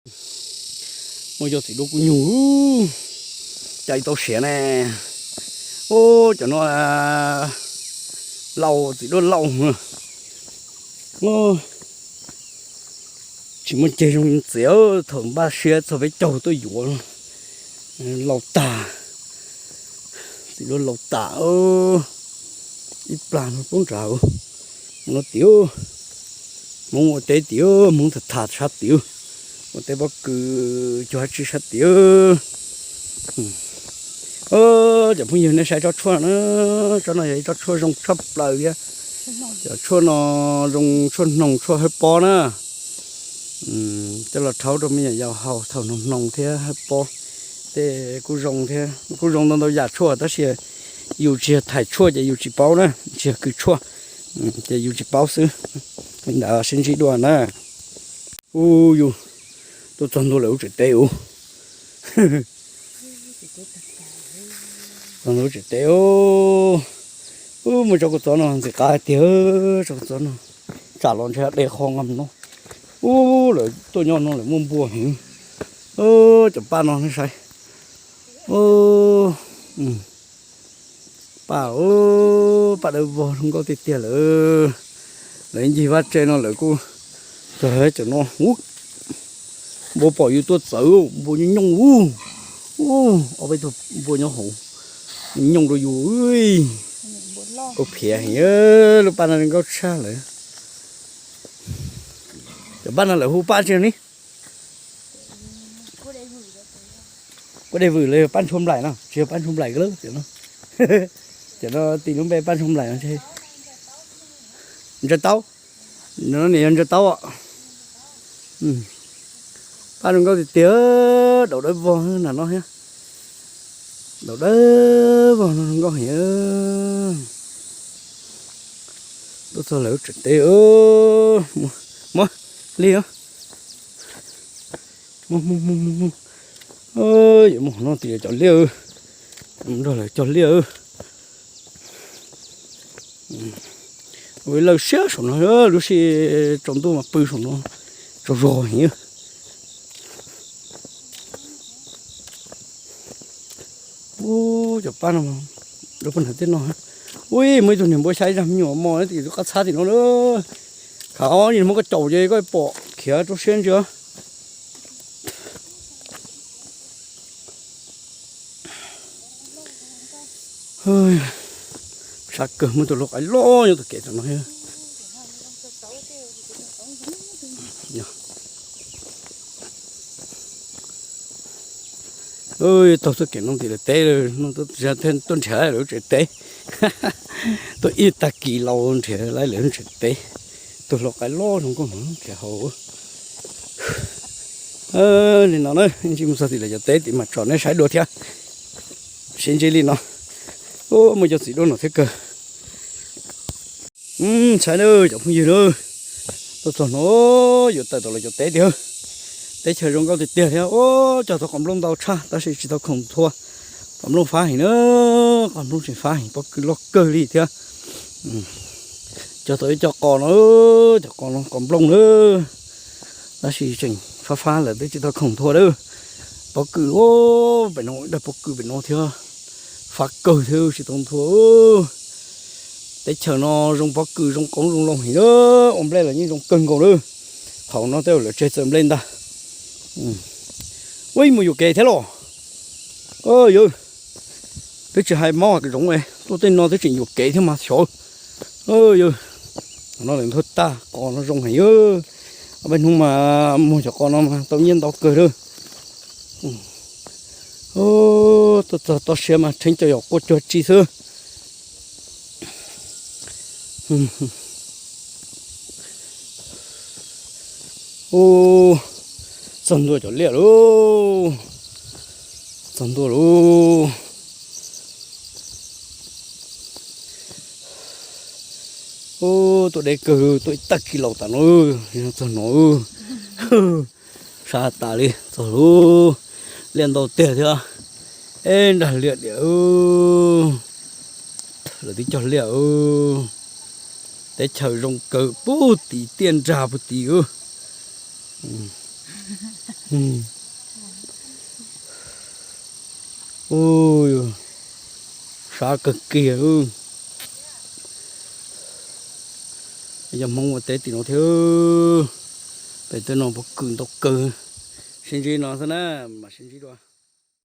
Muaj cov txiv duab kub nyuj, cais tau siav ne. Ub, cov no lauj, txiv duab lauj. Tsis muaj ceg zoo txiav, thaum npaj siab txog peb caug tuaj yuav, lauj tag. Txiv duab lauj tas, ib plag no poob nrad. Mus no tim, Hmoob ua teb tim, Hmoob tham tham sab tim, ua teb pob kws cug hab tsi sab tim. Cov phooj ywg, nej saib tsob tshuaj na, tsob no yog ib tsob tshuaj zoo tshaj plaws thiab. Cov tshuaj no zoo tshuaj hnoos tshuaj hawb pob na. Coj los rhaub rau me nyuam yaus haus thaum hnoos hnoos thiab hawb pob. Tej kuj zoo thiab, kuj zoo ntau ntau yam tshuaj tab sis yus tsis yog thaim tshuaj ces yus tsis paub na, tsis yog kws tshuaj, ces yus tsis paub xwb. Li ntawd sib ntsib dua na. Ub, yus tuaj txog ntua lawm lub tsev teb ub. Txog ntua lub tsev teb ub. Ub, muaj tsob kua txob no ntxim qab tiag, tsob kua txob no tsam los ntshe de qho nqa mus no. Ub, lawv tuaj nyob no lawv muaj npua heev. Cov paj no nej saib. Paj, paj dawb vog zoo nkauj tiag tiag lawm. Lawv ncig vaj tse no lawv kuj cog cov no. Ub, npua pom yus tuaj txawv, npua nyooj nyooj ub. Ub, ob peb tug npua nyob hauv, nyooj rau yus. Kuv phiav heev, lub paj no zoo nkauj tshaj lawm. Cov paj no lawv hu paj tsi ni? Kuj dej vwm los yog paj ntshua nplaim no, tsis yog paj ntshua nplaim lawm. Cov no tis lub npe paj ntshua nplaim no. Ntsaws taub, no nim yog ntsaws taub. Paj zoo nkauj tiag tiag, daus dawb vog na no thiab. Daus dawb vog no zoo nkauj heev. Tuaj txog lawv lub tsev teb, muab li, yuav mus hauv no tim cov liaj, nrog lawv cog liaj. Ua lawj siab saum no, lub sij tsaus ntuj mas pw saum no tsaug zog heev. Ub, cov paj no, lub paj nrag tej no. Ub, muaj ib tug niag npua xya ib zag me nyuam mos tim lub qab txhab tim no lawm. Khav ob nim muab koj caum ces koj pom khiav rau siab ntsia. Sab kawg, muaj tus lau qaib loj nyob tom kev tom no. Taug txoj kev no tim lawv teb, tuaj nrhiav lawv tsev teb. Tuaj ib tag kis los nrhiav lawv tsev teb. Tus lau qaib loj zoo nkauj nrhiav hauv. Li no na, ntsis mus txog tim lawv cov teb tim mas tsom nej saib dua thiab. Sib ntsib li no. Ub, muaj cov txiv duab no thiab kawg. Saib na cov phooj ywg na, tuaj txog no yuav tawm tom lawv cov teb tiag. Teb chaws zoo nkauj tiag tiag thiab. Ub, cog tau qos nplooj ntau tshaj tab sis tsis tau khoom thua. Qos nplooj fab heev na, qos nplooj tseem fab heev, pob kws loj kawg li thiab. Cog tau ib co qos no, cov qos no qos nplooj na, tab sis tseem fab fab lawm twb tsis tau khoom thua lawm. Pob kws, pem no ib daig pob kws pem no thiab, fab kawg thiab tsis tau thua. Teb chaws no zoo pob kws zoo qoob zoo loo heev na, ua nplej los yeej zoo kawg nkaus na. Qhov no tej zaum lawv tseg txawm nplej ntag. Ua ib mus yuam kev thiab los. Yawg, twb tsis hais mob zoov, tuaj tej no twb tseem yuam kev thiab mas xyov. Yawg, no lawv nthuav tag, qos no zoo heev. Ob peb hnub mas muag cov qos no mas tau nyiaj ntau kawg lawm. Tuaj txog toj siab mas rheeb cov yom quaj cuag tsi xwb. Ub, txog ntua cov liaj lauj, txog ntua lauj. Ub, tuaj deb kawg, tuaj ib tag kis los tas no, txog no. Sab tas li, txog lauj. Liaj ntau tiag thiab. Eb, nrag liaj diam. Lawv twb cog liaj. Teb chaws zoo kawg, puag tim tiaj nrag puag tim. Ub, sab kawg kiag. Yog Hmoob ua teb tim no thiab. Pem tej no pob kws ntau kawg. Sib ntsib no xwb na, mam sib ntsib dua.